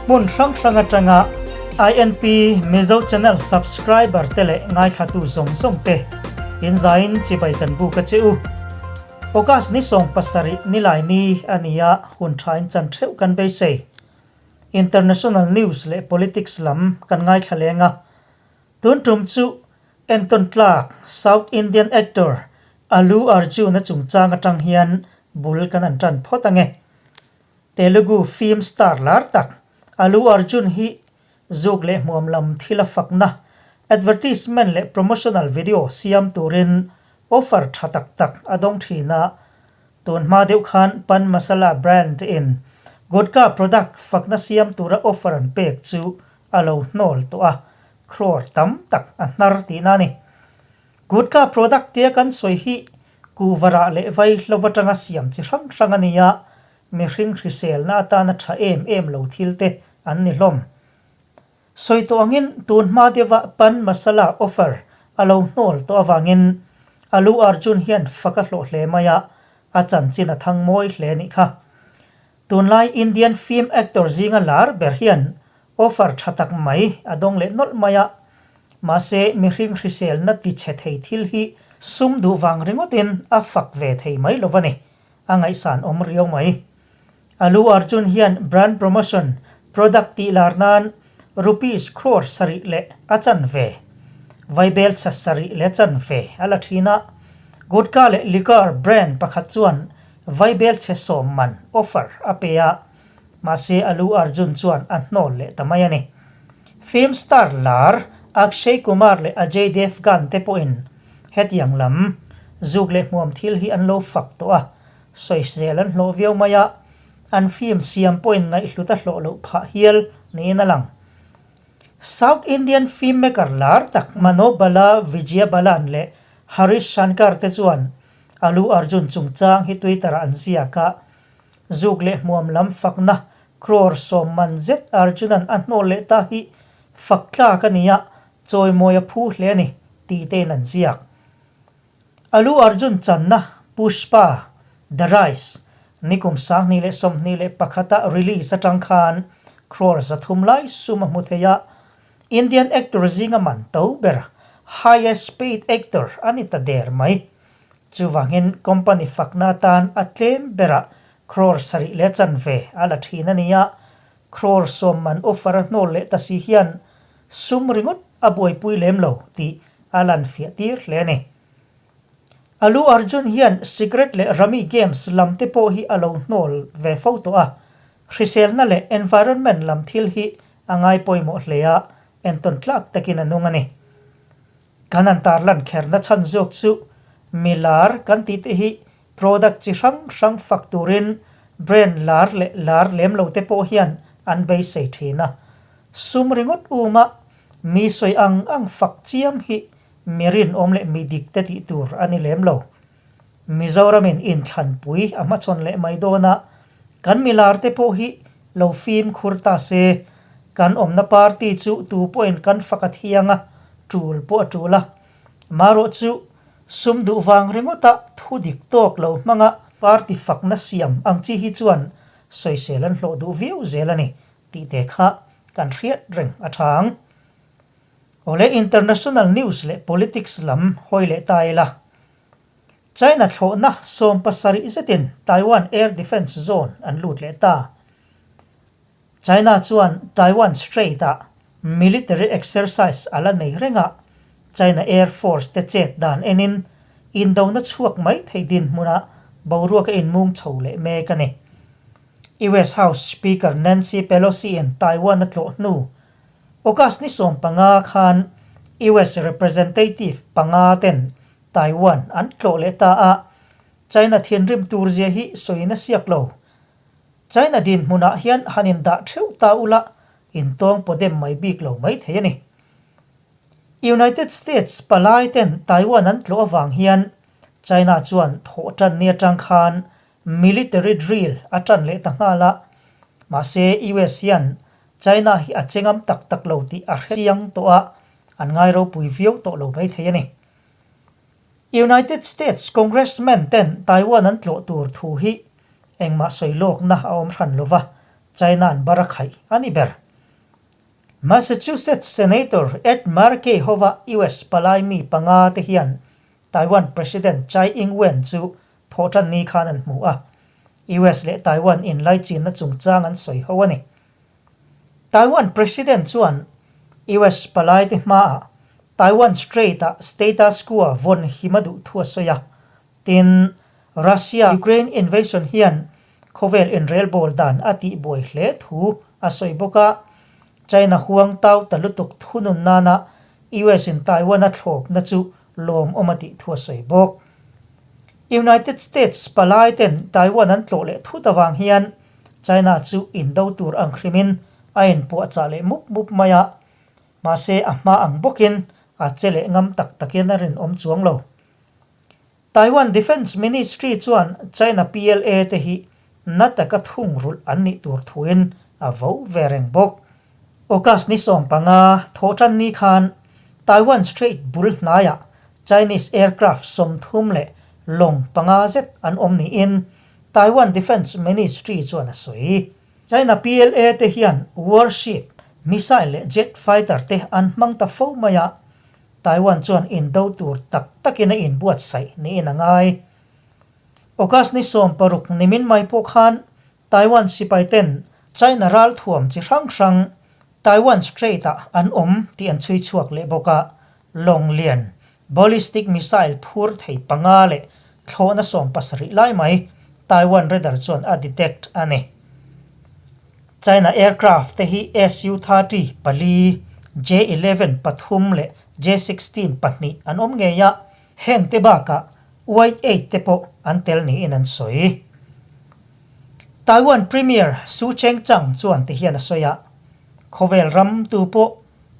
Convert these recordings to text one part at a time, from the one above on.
Hmun hrang hrang atanga INP Mizo Channel subscriber te leh ngaithlatu zawng zawng te in zain chibai kan buk a che u. August ni 70 nilai ni a ni a, hun thain chan theuh kan beisei. International news leh politics lam kan ngaithla leng a. Tun tum chu entawn tlak South Indian actor Allu Arjun-a chungchang atang hian bul kan an tan phawt ange. Telugu film star lar tak Allu Arjun hi zuk leh hmuam lam thil a fakna advertisement leh promotional video siam turin offer tha tak tak a dawng thin a. Tun hma deuh khan Pan Masala brand in gutka product fakna siam tura offer an pek chu a lo hnawl tawh a, crore tam tak a hnar tihna a ni. Gutka product tia kan sawi hi kuhvarah leh vaihlo atanga siam chi hrang hrang a ni a, mihring hriselna atana tha em em lo thil te an ni hlawm. Sawi tawh angin tun hma deuha Pan Masala offer a lo hnawl tawh avangin Allu Arjun hian fak a hlawh hle mai a, a chanchin a thang mawi hle nih kha. Tunlai Indian film actor zinga lar ber hian offer tha tak mai a dawng leh nawlh mai a, mahse mihring hriselna ti chhe thei thil hi sum duh vang ringawtin a fak ve thei mai lo va ni, a ngaihsan awm riau mai. Allu Arjun hian brand promotion product tih lar nan rupees crore sarih leh a chan ve, vaibel chha sarih leh chan ve a la thin a. Gutka leh liquor brand pakhat chuan vaibel chhe sawm man offer a pe a, mahse Allu Arjun chuan a hnawl leh ta mai a ni. Film star lar Akshay Kumar leh Ajay Devgn te pawhin hetiang lam zuk leh hmuam thil hi an lo fak tawh a, Sawisel an hlawh viau mai a, an film siam pawhin ngaihhlut a hlawh loh phah hial niin a lang. South Indian film maker lar tak Manobala Vijayabalan leh Harish Shankar te chuan Allu Arjun chungchang hi Twitter-ah an ziak a, zuk leh hmuam lam fakna crore sawm man zet Arjun-a'n a hnawl leh ta hi fak tlak a ni a, chawimawi a phu hle a ni, tih tein an ziak. Allu Arjun channa Pushpa, The Rise, nikum 2021 a release atang khan crore 300 lai sum a hmu thei a, Indian actor zinga man to ber, highest paid actor a ni ta der mai. Chuvangin company fakna atan a tlem berah crore sarih leh chanve a la thin a ni a, crore sawm man offer a hnawl leh ta si hian sum ringawt a buaipui lem lo tih a lan fiah tir hle a ni. Allu Arjun hian cigarette leh rummy games lam te pawh hi a lo hnawl ve fo tawh a, hriselna leh environment lam thil hi a ngai pawimawh hle a, entawn tlak takin a nung a ni. Kan an tarlan kherna chhan zawk chu milar kan tih te hi product chi hrang hrang fak turin brand lar leh lar lem lo te pawh hian an beisei thin a. Sum ringawt uma mi sawi ang ang fak chiam hi mi rinawm leh mi dik te tih tur a ni lem lo. Mizoramin inthlanpui a hmachhawn leh mai dawn a, kan milar te pawh hi lo fimkhur ta se, kan awmna party chu tu pawhin kan fak a thiang a, tul pawh a tul a. Marawh chu sum duh vang ringawta thu dik tawk lo hmanga party fakna siam ang chi hi chuan sawisel an hlawh duh viau zel a ni tih te kha kan hriat reng a tha ang. Awle international news leh politics lam hawi leh ta ila. China thlawhna 70 zetin Taiwan Air Defence Zone an lut leh ta. China chuan Taiwan Strait-ah military exercise a la nei reng a, China Air Force te chet dan enin indona chhuak mai thei dinhmunah boruak a inmung chho leh mek a ni. US House Speaker Nancy Pelosi-in Taiwan a tlawh hnu August ni 15 khan US representative panga ten Taiwan an tlawh leh ta a, China thinrim tur zia hi sawiin a siak lo. China dinhmunah hian han indah theuh ta ula, intawng pawdem mai bik lo mai thei a ni. United States palai ten Taiwan an tlawh avang hian China chuan thawh tan ni atang khan military drill a tan leh ta nghal a, mahse US hian China hi a chengam tak tak lo tih a hrechiang tawh a, an ngai ropui viau tawh lo mai thei a ni. United States Congressman ten Taiwan an tlawh tur thu hi engmah sawi lawkna a awm hran lova, China-a'n bar a khaih a ni ber. Massachusetts Senator Ed Markey hova US palai mi panga te hian Taiwan President Tsai Ing-wen chu thawhtan ni khan an hmu a, US leh Taiwan inlaichinna chungchang an sawi ho a ni. Taiwan President chuan US palaite hmaah Taiwan Strait-ah status quo vawn him a duh thu a sawi a, tin, Russia-Ukraine invasion hian khawvel inrelbawl dan a tihbuai hle thu a sawi bawk a, China huang tau ta lutuk thunun nana US-in Taiwan a thlawpna chu lawmawm a tih thu a sawi bawk. United States palai ten Taiwan an tlawh leh thut avang hian China chu indo tur ang hrimin a inpuahchah leh mup mup mai a, mahse a hma ang bawkin a che leh ngam tak takin a rinawm chuang lo. Taiwan Defence Ministry chuan China PLA te hi na taka thungrulh an nih tur thuin a vo ve reng bawk. August ni 15 thawhtan ni khan Taiwan Strait bul hnaiah Chinese aircraft 30 leh lawng panga zet an awm niin Taiwan Defence Ministry chuan a sawi. China PLA te hian warship, missile leh jet fighter te an hmang ta fo mai a, Taiwan chuan indo tur tak takin a inbuatsaih niin a ngai. August ni 16 nimin mai pawh khan Taiwan sipai ten China ralthuam chi hrang hrang Taiwan Strait-ah an awm tih an chhui chhuak leh bawk a, lawng lian, ballistic missile phur thei panga leh thlawhna 70 lai mai Taiwan radar chuan a detect a ni. China aircraft te hi Su-30 pali, J-11 pathum leh J-16 pahnih an awm ngei a, heng te bakah White eight te pawh an tel niin an sawi. Taiwan Premier Su Cheng-chang chuan ti hian a sawi a, Khawvel ram tu pawh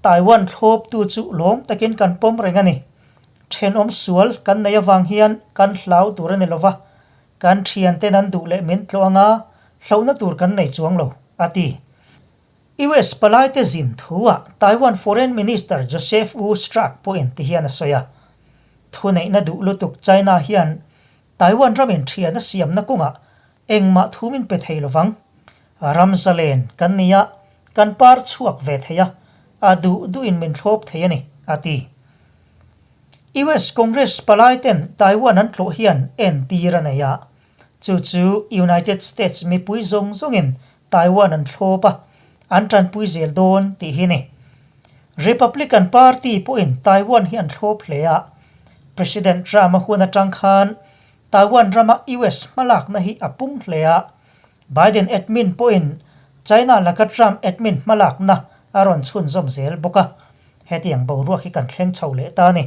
Taiwan thlawptu chu lawm takin kan pawm reng a ni. Thenawm sual kan nei avang hian kan hlau tur a ni lova, Kan thianten an duh leh min tlawh anga hlauhna tur kan nei chuang lo, a ti. US palaite zin thuah Taiwan Foreign Minister Joseph Wu Strack pawhin ti hian a sawi a. Thuneihna duh lutuk China hian Taiwan ramin thian a siamna kawngah engmah thu min pe thei lovang. Ram zalen kan ni a, kan par chhuak ve thei a, a duh duhin min thlawp thei a ni, a ti. US Congress palai ten Taiwan an tlawh hian entir a nei a, chu chu United States mipui zawng zawngin Taiwan an thlawp a, an tanpui zel dawn tih hi ni. Republican Party pawhin Taiwan hi an thlawp hle a, President Trump a hun atang khan Taiwan rama US hmalakna hi a pung hle a, Biden admin pawhin China laka Trump admin hmalakna a rawn chhunzawm zel bawk a, hetiang boruak hi kan thleng chho leh ta a ni.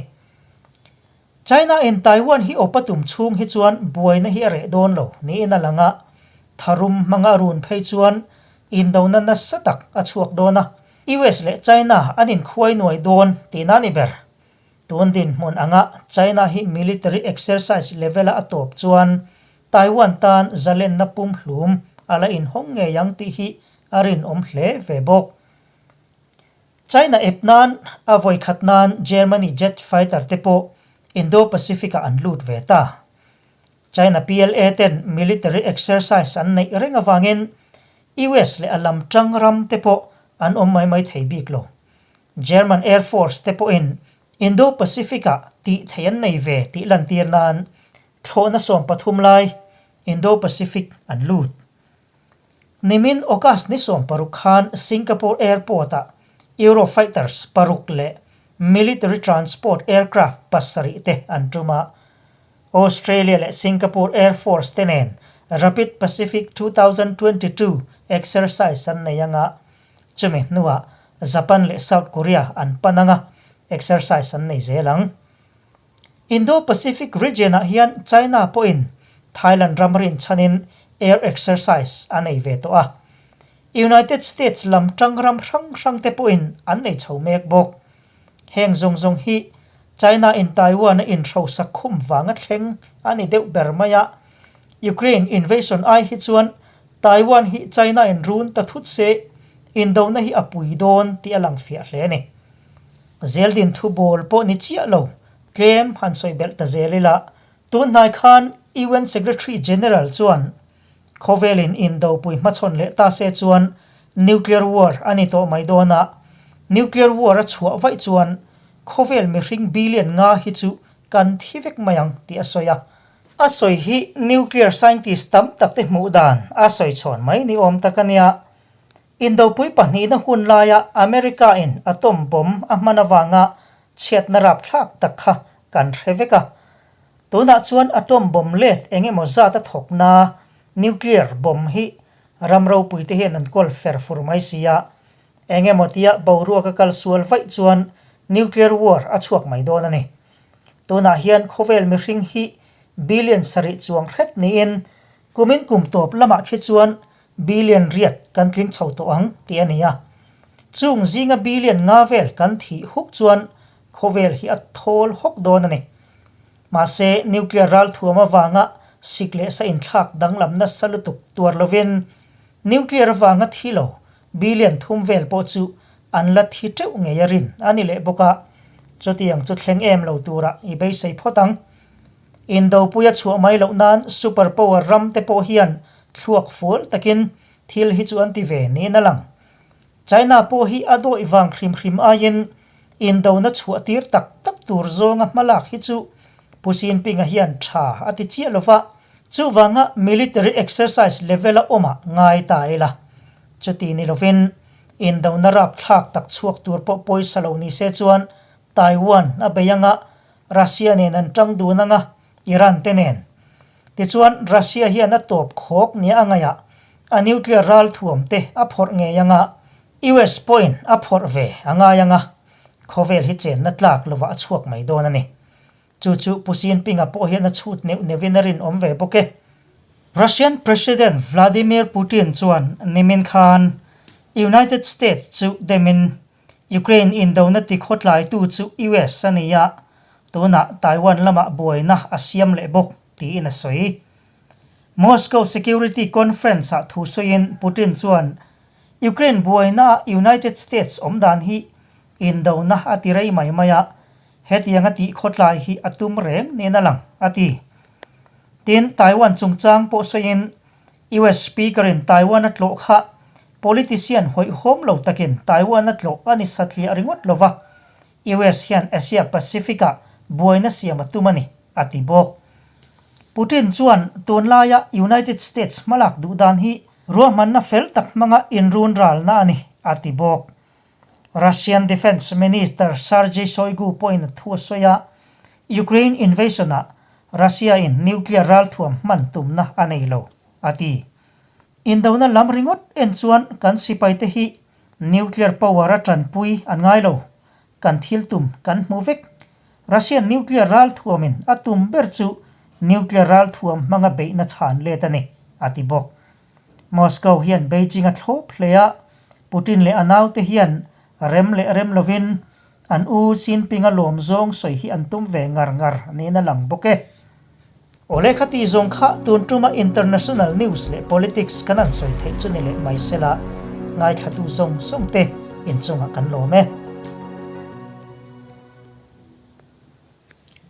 China in Taiwan hi awp a tum chhung hi chuan buaina hi a reh dawn lo niin a lang a, tharum hmanga a run phei chuan indona nasa tak a chhuak dawn a, US leh China an inkhuai nuai dawn tihna a ni ber. Tun dinhmun anga China hi military exercise level-a a tawp chuan Taiwan tan zalenna pumhlum a la inhawng ngei ang tih hi a rinawm hle ve bawk. China ep nan a vawikhat nan Germany jet fighter te pawh Indo-Pacific-ah an lut ve ta. China PLA ten military exercise an neih reng avangin US leh a lam tang ram te pawh an awm mai mai thei bik lo. German Air Force te pawhin Indo-Pacific-ah tih theih an nei ve tih lantir nan Thlawhna 13 lai Indo-Pacific an lut. Nimin August ni 16 khan Singapore Airport-ah Eurofighters paruk leh Military Transport Aircraft pasarih te an tum a. Australia leh Singapore Air Force te nen Rapid Pacific 2022 exercise an nei anga, chumi hnuah Japan leh South Korea an pan anga exercise an nei zel ang. Indo-Pacific region-ah hian China pawhin Thailand ram rinchhanin air exercise a nei ve tawh a. United States lam tang ram hrang hrang te pawhin an nei chho mek bawk. Heng zawng zawng hi China-in Taiwan a inhrosak khum vanga thleng a ni deuh ber mai a. Ukraine invasion ai hi chuan Taiwan hi China-in run ta thut se, indona hi a pui dawn tih a lang fiah hle a ni. Zeldin thu bawl pawh ni chiah lo, tlem han sawi belh ta zel ila, tun hnai khan UN Secretary General chuan Khawvelin indopui hmachhawn leh ta se chuan nuclear war a ni tawh mai dawn a, nuclear war a chhuah vaih chuan khawvel mihring billion nga hi chu kan thi vek mai ang tih a sawi a. A sawi hi nuclear scientist tam tak te hmuh dan a sawi chhawn mai ni awm tak a nia. Indopui pahnihna hun laia America in atom bomb a hman avanga chhiatna rapthlak tak kha kan hre vek a. Tunah chuan atom bomb let eng emaw zat a thawkna nuclear bomb hi ram ropui te hian an kawl fer fur mai si a. Eng emaw tia boruak a kal sual vaih chuan nuclear war a chhuak mai dawn a ni. Tunah hian khawvel mihring hi billion sarih chuang hret niin kumin kum tawp lamah khi chuan Billion riat kan tling chho tawh ang tih a ni a. Chung zinga billion nga vel kan thih huk chuan khawvel hi a thawl hawk dawn a ni. Mahse, nuclear ralthuam avanga sik leh sa inthlak danglam nasa lutuk tuar lovin nuclear avanga thi lo billion thum vel pawh chu an la thi teuh ngei a rin a ni leh bawk a. Chutiang chu thleng em lo turah i beisei phawt ang. Indopuia chhuah mai loh nan super power ram te pawh hian thluak fual takin thil hi chu an ti ve niin a lang. China pawh hi a dawih vang hrim hrim aiin indona chhuah tir tak tak tur zawnga hmalak hi chu Pu Xi Jinping-a hian tha a ti chiah lo va, chuvanga military exercise level-a awmah ngai ta ila. Chuti ni lovin indona rapthlak tak chhuak tur pawh pawisa lo ni se chuan Taiwan a bei anga Russia nen an tang dun anga Iran te nen. Tichuan Russia hian a tawp khawk nia a ngaih a, a nuclear ralthuam te a phawrh ngei anga US pawhin a phawrh ve a ngai anga khawvel hi chenna tlak lovah a chhuak mai dawn a ni. Chu chu Pu Xi Jinping-a pawh hian a chhut neuh neuhin a rinawm ve bawk e. Russian President Vladimir Putin chuan nimin khan United States chu demin Ukraine indona tikhawtlaitu chu US a ni a, tunah Taiwan lamah buaina a siam leh bawk tiin a sawi. Moscow Security Conference-ah thu sawiin Putin chuan Ukraine buainaah United States awm dan hi indona a ti rei mai mai a, hetianga tihkhawtlai hi a tum reng niin a lang, a ti. Tin, Taiwan chungchang pawh sawiin US Speaker-in Taiwan a tlawh kha Politician hawihhawm lo takin Taiwan a tlawh a ni satliah ringawt lo va, US hian Asia Pacific-ah buaina siam a tum a ni, a ti bawk. Putin chuan tunlaia United States hmalak duh dan hi ruahmanna fel tak hmanga inrun ralna a ni, a ti bawk. Russian Defence Minister Sergei Shoigu pawhin a thu a sawi a, Ukraine invasion-ah Russia-in nuclear ralthuam hman tumna a nei lo, a ti. Indona lam ringawt en chuan kan sipaite hi nuclear power a tanpui an ngai lo. Kan thil tum kan hmu vek. Russian nuclear ralthuamin a tum ber chu nuclear ralthuam hmanga beihna chhan let a ni, a ti bawk. Moscow hian Beijing a thlawp hle a, Putin leh a naute hian rem leh rem lovin an u Xi Jinping-a lawm zawng sawi hi an tum ve ngar ngar niin a lang bawk e. Awle khati zawng kha tun tuma international news leh politics kan han sawi theih chu ni leh mai sela, ngaithlatu zawng zawng te inchungah kan lawm e.